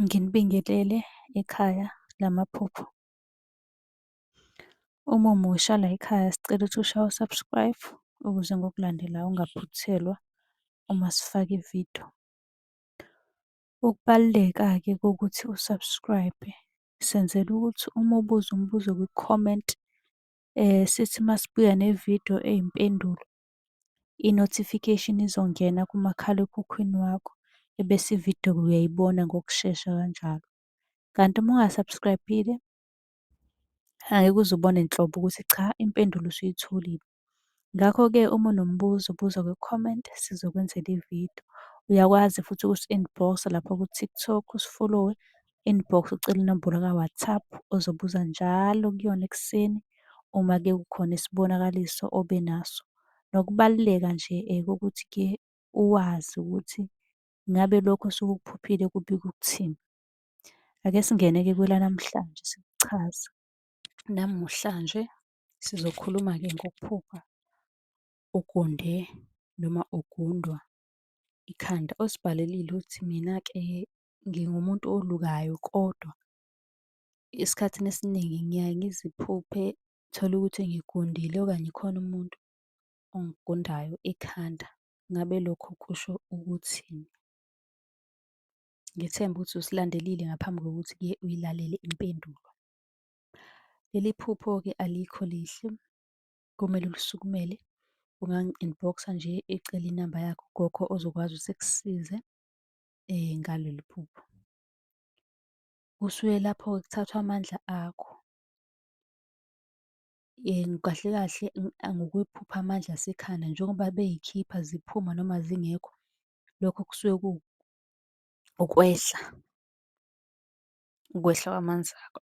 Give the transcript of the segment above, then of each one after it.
Nginibingelele ekhaya lamaphupho. Uma umusha layikhaya sicela ukuthi ushaye u-subscribe ukuze ngokulandelayo ungaphuthelwa uma sifaka ividiyo. Ukubaluleka-ke kokuthi u-subscribe-e senzela ukuthi uma ubuza umbuzo kwi-comment, sithi uma sibuya nevidiyo eyimpendulo, i-notification izongena kumakhalekhukhwini wakho, ebese ividiyo uyayibona ngokushesha kanjalo. Kanti uma unga-subscribe-ile, angeke uze ubone nhlobo ukuthi cha impendulo usuyitholile. Ngakho-ke uma unombuzo buza kwi-comment sizokwenzela ividiyo. Uyakwazi futhi ukusi-inbox-a lapha ku-TikTok usifolowe, inbox ucele inombolo ka-WhatsApp ozobuza njalo kuyona ekuseni uma-ke kukhona isibonakaliso obe naso. Nokubaluleka nje kokuthi-ke uwazi ukuthi ngabe lokhu osuke ukuphuphile kubika ukuthini. Ake singene-ke kwelanamhlanje sikuchaze. Namuhlanje sizokhuluma-ke ngokuphupha ugunde noma ugundwa ikhanda. Osibhalelile uthi, mina-ke ngingumuntu olukayo kodwa esikhathini esiningi ngiyaye ngiziphuphe, tholukuthi ngigundile okanye khona umuntu ongigundayo ikhanda. Ngabe lokho kusho ukuthini? Ngithemba ukuthi usilandelile ngaphambi kokuthi-ke uyilalele impendulo. Leli phupho-ke alikho lihle, kumele ulisukumele. Ungangi-inbox-a nje ecela inamba yakhe ugogo ozokwazi ukuthi ekusize ngaleli phupho. Kusuke lapho-ke kuthathwa amandla akho. Kahle kahle ngokwephupho amandla asekhanda njengoba bey'khipha ziphuma noma zingekho, lokho kusuke ukwehla, ukwehla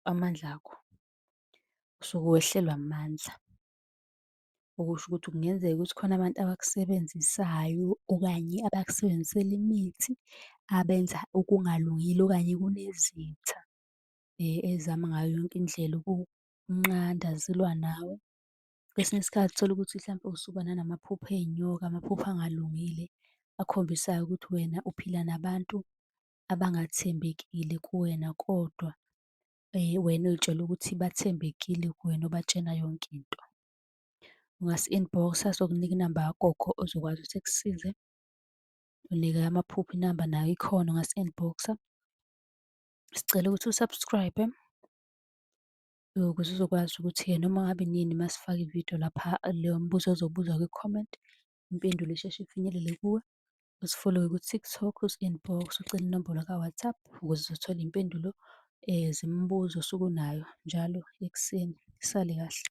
amandla akho. Usuke wehlelwa amandla. Okusho ukuthi kungenzeka ukuthi khona abantu abakusebenzisayo okanye abakusebenzisela imithi, abenza okungalungile okanye kunezitha ey'zama ngayo yonke indlela ukukunqanda zilwa nawe. Kwesinye isikhathi uthole ukuthi hlampe usuba nanamaphupho ey'nyoka, amaphupho angalungile akhombisayo ukuthi wena uphila nabantu abangathembekile kuwena, kodwa wena uy'tshela ukuthi bathembekile kuwena, obatshena yonke into. Ungasi-inbox-a sokunika inamba kagogo ozokwazi ukuthi ekusize. Neyamaphupho inamba nayo ikhona, ungasi-inbox-a. Sicela ukuthi u-subscribe-e ukuze uzokwazi ukuthi-ke noma ngabe inini uma sifaka ividiyo lapha, leyo mbuzo ozowubuza kwi-comment, impendulo isheshe ifinyelele kuwe. Usifolowe ku-TikTok, usi-inbox-e ucele inombolo ka-WhatsApp ukuze uzothola iy'mpendulo zemibuzo osuke unayo njalo ekuseni. Nisale kahle.